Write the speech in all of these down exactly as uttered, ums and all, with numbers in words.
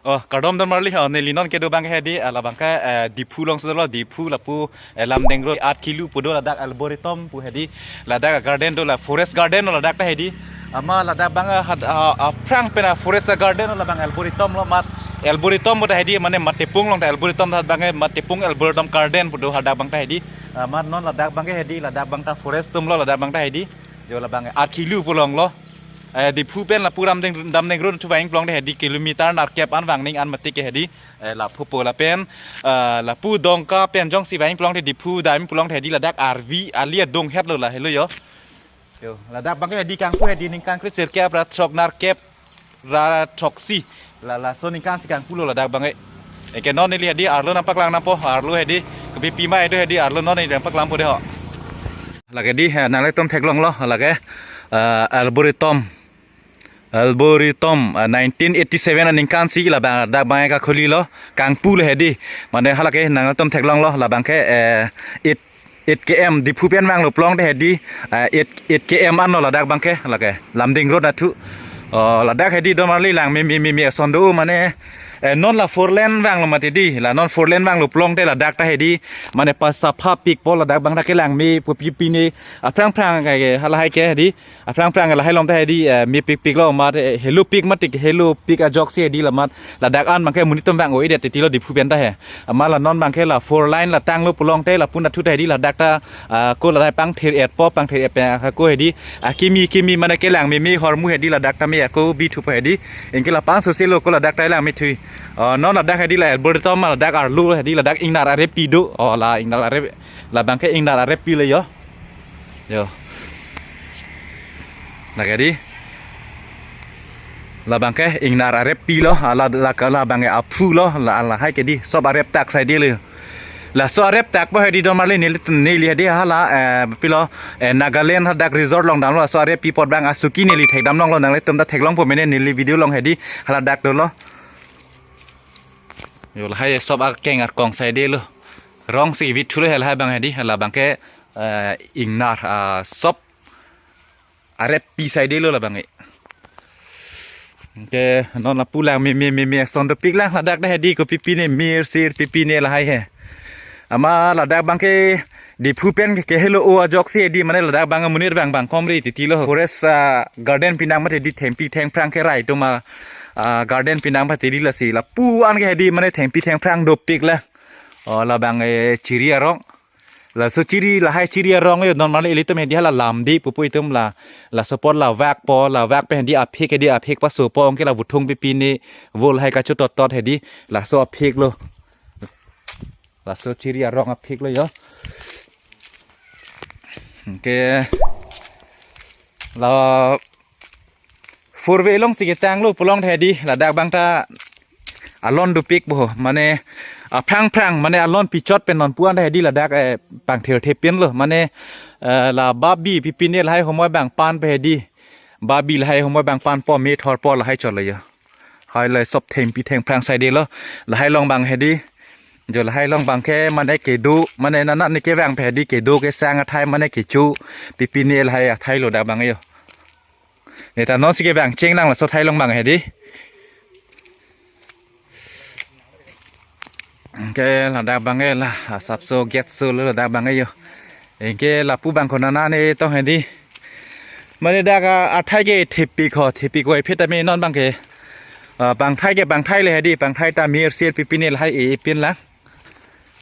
Oh, kardom don marli, oh, neli non kedo abang hedi, ah, labang ke, eh, Diphu alongsi dolo, Diphu lapu, eh, Lumding Road, Art Kelu pu do ladak Arboretum pu hedi, ladak garden do la forest garden lo ladak ta hedi, amat ladak abang, eh, had, ah, ah, aphrang pen a forest garden lo labang Arboretum lo amat, Arboretum pu ta hedi, mane mat tepung along ta Arboretum ta abang, eh, mat tepung Arboretum garden pu do ladak abang ta hedi, amat non ladak abang ke hedi, ladak abang ta forest atum lo ladak abang ta hedi, jo labang, eh, Art Kelu pu along lo. Eh, Diphu pen lapu Lumding, Lumding Road thu vangphlong te hedi kilometer nerkep an vang ning an mati ke hedi. Eh, lapu po lapen, eh, lapu Dongka pen jongsi vangphlong te Diphu dam pulong te hedi ladak arvi ali adung het lo la helo jo. Jo, ladak abang ke hedi kangpu hedi ningkan kre sirkep ra throk nerkep ra throksi. La, laso ningkan si kangpu lo ladak abang ke. Anke non neli hedi arlo nangpaklang nangpo, arlo hedi kopi pima itu hedi arlo non neli nangpaklang po de ho. Lake di, eh, nanglitum theklong lo, lake, eh, Arboretum. Arboretum, eh, nineteen eighty-seven aningkan si labang, ladak abang ke kakhuli lo, kangpu lo hedi. Mane halake nanglitum theklong lo, labang ke, eh, eight, eight K M, Diphu pen vanglo pulong te hedi, eh, eight, eight K M an lo ladak abang ke, lake, Lumding Road athu. Oh, ladak hedi don marli lang me, me, me, me ason do, mane, eh, non la four lane vanglo mati di, la non four lane vanglo pulong te ladak ta hedi, mane pasapha pik po ladak abang ta kelang me, pu pi pine, aphrang phrang ke, ke, halahai ke hedi, aphrang phrang lahai along ta hedi, eh, mepik pik lo amat, eh, helopik mati ke helopik ajoksi hedi la amat, ladak an abang ke monit atum vang-o-edet titi lo Diphu pen ta he. Amat la non abang ke la four lane la tanglo pulong te lapu athu ta hedi ladak ta, ah, ko lahai pangthir-et po, pangthir-et pen ako hedi, ah, kimi kimi mane kelang me me ahormu hedi ladak ta me ako bi thupo hedi. Anke la pangso si lo ko ladak ta lang me thu. Oh, non ladak hedi la Arboretum ladak arlo hedi ladak ingnar arep pi do. Oh, la ingnar arep, labang ke ingnar arep pi lo jo. Jo. Lake di. Labang ke ingnar arep pi lo, ala, la, labang ke aphu lo, la, lahai ke di, sop arep tak sai di lo. Laso arep tak po hedi don marli neli, neli hedi hala, eh, pilo, eh, Nagaland hadak resort along damlo, laso arep pi apot abang asuki neli thekdam longlo, nanglitum ta theklong po mene neli video along hedi, hala dak dolo. Jo lahai sop akeng arkong sai di lo. Rong si vit thu lo he lahai abang hedi, labang ke, eh, ingnar, ah, sop arep pi sai di lo labang ke. Anke non lapu lang me, me, me, me ason dopik lang ladak ta hedi kopi pine mir sir pi pine lahai he. Amat ladak abang ke Diphu pen ke, ke helo-o ajoksi hedi mane ladak abang monit vang vang komri titi lo forest, ah, garden pinang mati di thengpi thengphrang ke rai atum a, ah, garden pinang mati di lasi lapu an ke hedi mane thengpi thengphrang dopik la. Oh, labang, eh, chiri arong. Laso chiri lahai chiri arong jo don marli ilitum hedi hala lamdi pupu itum la, laso apot la vak po, la vak pen hedi aphik hedi aphik paso po anke la vuthung pi pine vo lahai kachotot tot hedi laso aphik lo. Laso chiri arong aphik lo jo. Anke la four way alongsi ketanglo pulong te hedi ladak abang ta alon dopik bo mane aphrang phrang mane alon pichot pen non pu an te hedi ladak, eh, pangthir thepin lo mane, eh, la babi pi pine lahai homoi abang pan pe hedi babi lahai homoi abang pan po me thor po lahai chot lo jo. Hai le sop thengpi thengphrang sai di lo. Lahai along abang hedi. Jo lahai along abang ke mane kedo, mane nana ne kevang pe hedi kedo kesang athai mane kecho. Pi pine lahai athai lo dak abang jo. Ne ta non si kevang cheng nang laso athai along abang hedi. Anke ladak abang ke la, asapso get so lo ladak abang ke jo. Anke lapu abang ko nana ne tong hedi. Mane dak a, athai ke thepik ho, thepik ko ephet tame non abang ke. Ah, bangthai ke bangthai le hedi, bangthai ta mir sir pi pine lahai e, e pin lang.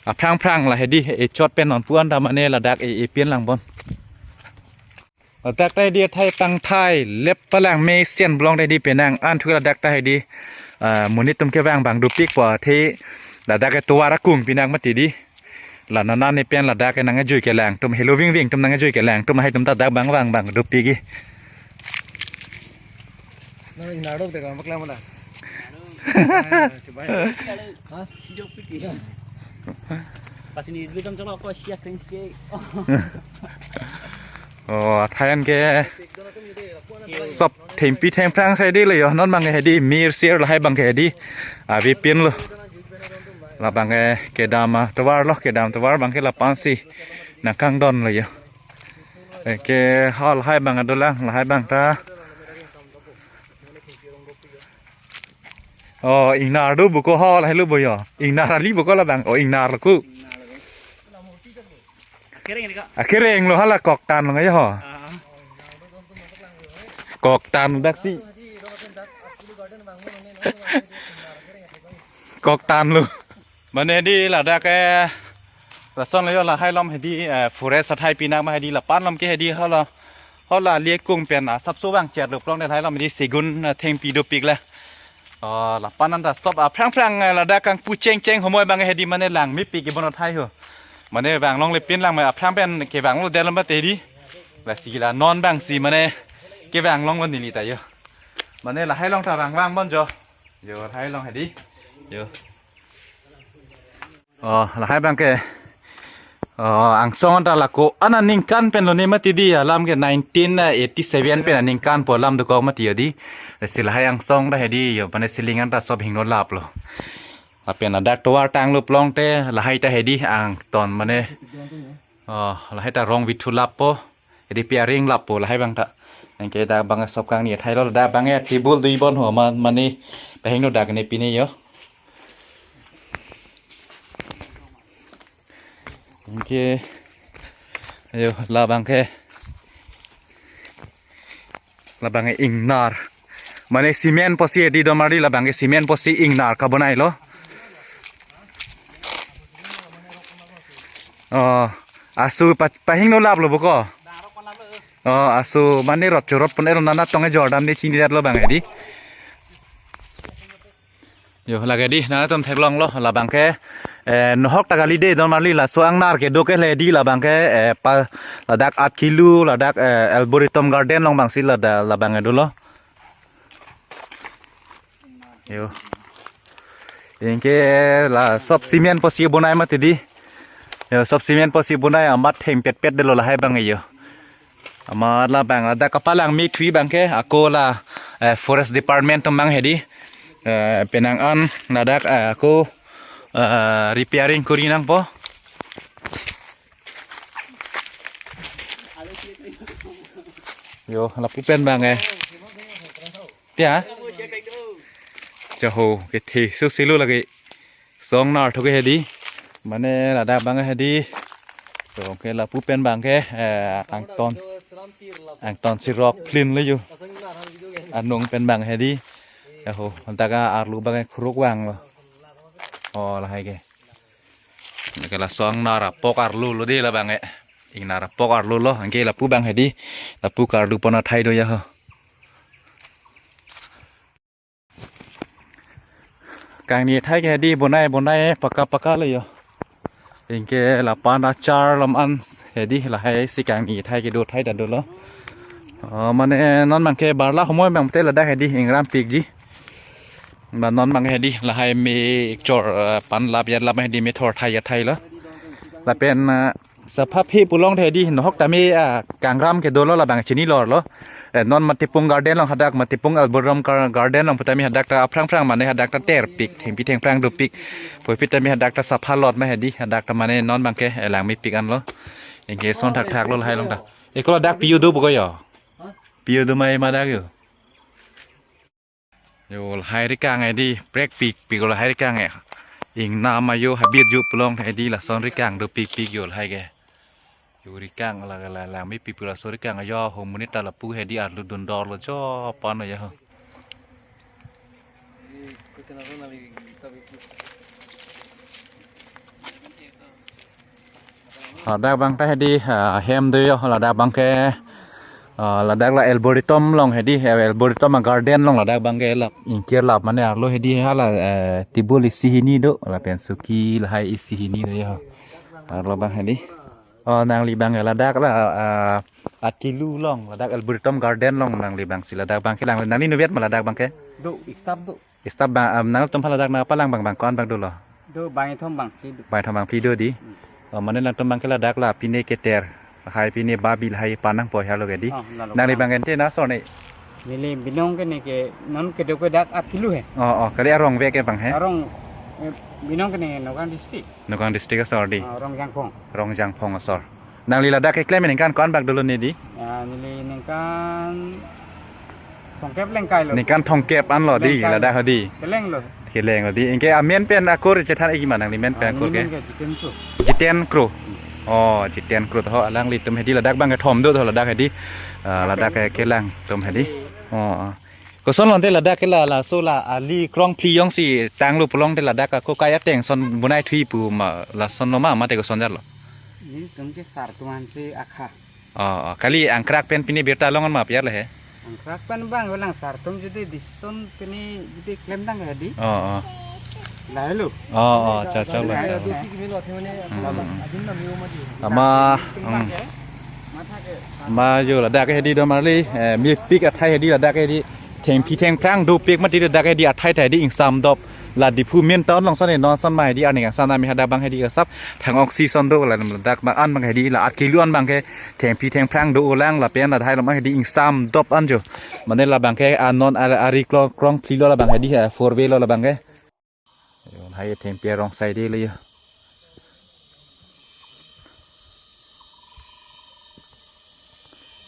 Aphrang phrang la hedi, e chot pen non pu an ta mane ladak e, e pin lang bon. Ladak ta hedi athai pangthai lep palang mesen blong ta hedi penang an thu ladak ta hedi, ah, monit atum kevang abang dopik po athe ladak ke tovar akung pinang mati di. La nana ne pen ladak ke nang ajui kelang atum helo ving ving atum nang ajui kelang atum hai atum ta dak abang abang abang dopik ke. Nang ingnar dok te kam paklang mana? Coba. Hah? Pas ini dulu dong colok ko siak kring siak. Oh, athai an ke sop thengpi thengphrang sai di lo jo, non abang ke hedi mir sir lahai abang ke hedi. Ave pin lo. La abang ke kedam, ah, tovar lo, kedam tovar abang ke la pensi nangkangdon lo jo. Anke hal hai abang adolang, lahai abang ta. Oh, ingnar do buko ho, lahelo bo yo. Ingnar ali buko labang. Oh, ingnar lo ku. Akhirnya ini kok. Akhirnya lo hala koktan lo ngayo ho. Ah. Koktan dak si. Koktan lo. Mane di ladak ke lason lo yo lahai lom hedi, eh, forest athai pinak ma hedi lapan lom ke hedi hala. Hala liekung pen asapso vang chet lo plong de lahai lom hedi segun, eh, thengpi dopik la. Oh, lapan anta stop aphrang phrang, eh, ladak kangpu cheng cheng homoi bang hedi mane langmepik ke bon athai ho. Mane vang longle pin lang ma aphrang pen kevang lo de lom ba te di. Lasi la non bang si mane kevang long lo neli ta yo. Mane lahai long ta vang vang bon jo. Yo, lahai long hedi. Yo. Oh, lahai bang ke. Oh, angsong anta lako. Ana ningkan pen lo ne mati di alam ke nineteen eighty seven pen aningkan po alam dokok mati yo di. Si lahai angsong ta hedi yo, mane ceiling anta sop hingno lap lo. Lapen ladak tovar tang lo plong te lahai ta hedi angton mane. Oh, lahai ta rong vithu lap po. Hedi piaring lap po lahai bang ta. Anke dak bang sop kangni athai lo, dak bang ya table dui bon ho ma, mane pahingno dak ne pine yo. Anke ayo labang ke. Labang ke ingnar. Mane cement posi di domar di labang ke cement posi ingnar kabonai lo. Oh, asu pa, pahingno lap lo buko. Oh, asu mane rot chorot pon ero nana tong ejor dam di chini dat lo bang hedi. Yo, lake di, nangtum theklong lo, labang ke, eh, nohok ta kali de, don marli laso ingnar kedo ke le di, labang ke, eh, pa, ladak Art Kilu, ladak, eh, Arboretum Garden long bang si lada, labang ke dolo. Yo. Anke la sop cement posi bonai mati di. Yo, sop cement posi bonai amat thengpet pet de lo lahai bang yo. Amat labang ladak kapalangme thui bang ke ako la, eh, forest department atum bang hedi, eh, penang an ladak, eh, ako, eh, repairing kori nangpo. Yo, lapu pen bang eh. Tia? Jaho, kethe, su silu lagi. Song nar thu ke hedi. Mane ladak bang hedi. To ke lapu pen bang ke, eh, angton. Angton sirok plin le yo. Anung pen bang hedi. Aho, antaka arlu bang khuruk vang lo. Oh, lahai ke. Ke laso ingnar apok arlu lo di labang e. Ingnar apok arlu lo, anke lapu bang hedi. Lapu kardu pon athai do ya ho. Kangni athai ke hedi bonai bonai paka paka lo yo. Anke lapan achar lom an hedi lahai si kangni athai kedo athai ta dolo. Oh, mane non bang ke barla homoi bang te ladak hedi ingram pikji. Ba non bang hedi lahai me chor, eh, pan lap yat lap hedi me thor thai athai lo. Lapen, eh, sapha phi pulong hedi nohok tame, ah, kangram kedo lo labang chini lor lo. Eh, non Matipung Garden long hadak Matipung Arboretum Gar-, Garden long putame hadak ta aphrang phrang mane hadak ta ter pik, thengpi thengphrang do pik. Poi pit tame hadak ta sapha lot ma hedi, hadak ta mane non bang ke, eh, langme pik an lo. Anke son thak thak lo lahai long ta. Eko ladak piu do buko yo. Piu do mai madak yo. Yo lahai rikang hedi, prek pik pik lahai rikang eh. Ingnam ayo habit ju pulong hedi lason rikang do pik pik yo lahai ke. Yo rikang la la la mi pik pik lason rikang ayo ho monit ta lapu hedi arlu dun dor lo jo pan ya ho. Ladak bang ta hedi, ah, hem do yo, ladak bang ke, ah, ladak la Arboretum long hedi, eh, Arboretum a garden long ladak bang ke la ingkir lap mane arlo hedi hala, eh, table isi hini do, lapen suki lahai isi hini do yo. Arlo bang hedi. Oh, nangli bang ke ladak la, ah, Art Kilu long, ladak Arboretum Garden long nangli bang si ladak bang ke lang, nangli nuvet ma ladak bang ke? Do, staff do. Staff bang, um, nangtum pha ladak nangpalang bang bang ko-an bang dolo? Do bang ithom bang phli do. Bang ithom bang phli do di. Hmm. Oh, mane nangtum bang ke ladak la pine keter. Hai pine babi lahai panang po halo ke di. Oh, lalo nangli bang. Bang ente na so ne. Neli binong ke ne ke non kedo ke dak Art Kilu he. Oh, oh, kali arong ve ke bang he. Arong, eh, binong ke ne Nagaon district. Nagaon district asor di. Oh, Rongjangphong. Rongjangphong asor. Nangli ladak keklem ningkan ko-an bak dolo ne di? Ya, neli ningkan Thomkep lengkai lo. Ningkan thomkep anlo di, lengkai lo. Ladak hedi. Keleng lo. Keleng lo di. Anke amen pen akur chethan eki ma nangli men pen akur ke? Amen ke Jiten Kro. Jiten Kro. Oh, Jiten Kro to, alanglitum hedi ladak abang kethom do to ladak hedi. Ah, ladak ke kelang atum hedi. Oh, oh. Koson lo te ladak ke la, laso la ali krongphli jongsi tanglo pulote ladak ako kai ateng ason bonai thui pu ma, lason lo ma, mate koson jatlo? Nelitum ke sartum ansi akha. Oh, oh. Kali angkrak pen pini birta long an ma pi arlo he? Angkrak pen abang, walang sartum jodi dison pini jodi klemdang hedi. Oh, oh. Lahelo. Oh, oh, cha, cha, lahelo. Lahelo. Hmm. Ama, hmm. Ama jo ladak hedi do marli, eh, mepik athai hedi ladak hedi. Thengpi thengphrang dopik mati ladak hedi athai athai hedi ingsam dop. La Diphu main town along ason non ason ma hedi arni kangsam nami hadak abang hedi kasap thang oxy ason do la ladak abang an abang hedi la at kelu an abang ke thengpi thengphrang do-olang lapen la dhai along abang hedi ingsam dop an jo. Mane labang ke anon ar-, ari krong, krongphli lo labang hedi, eh, four way lo labang ke. Yo, hai thengpi arong sai di le yo.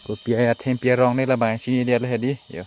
Kopi a thengpi arong ne labang chini dia le hedi yo.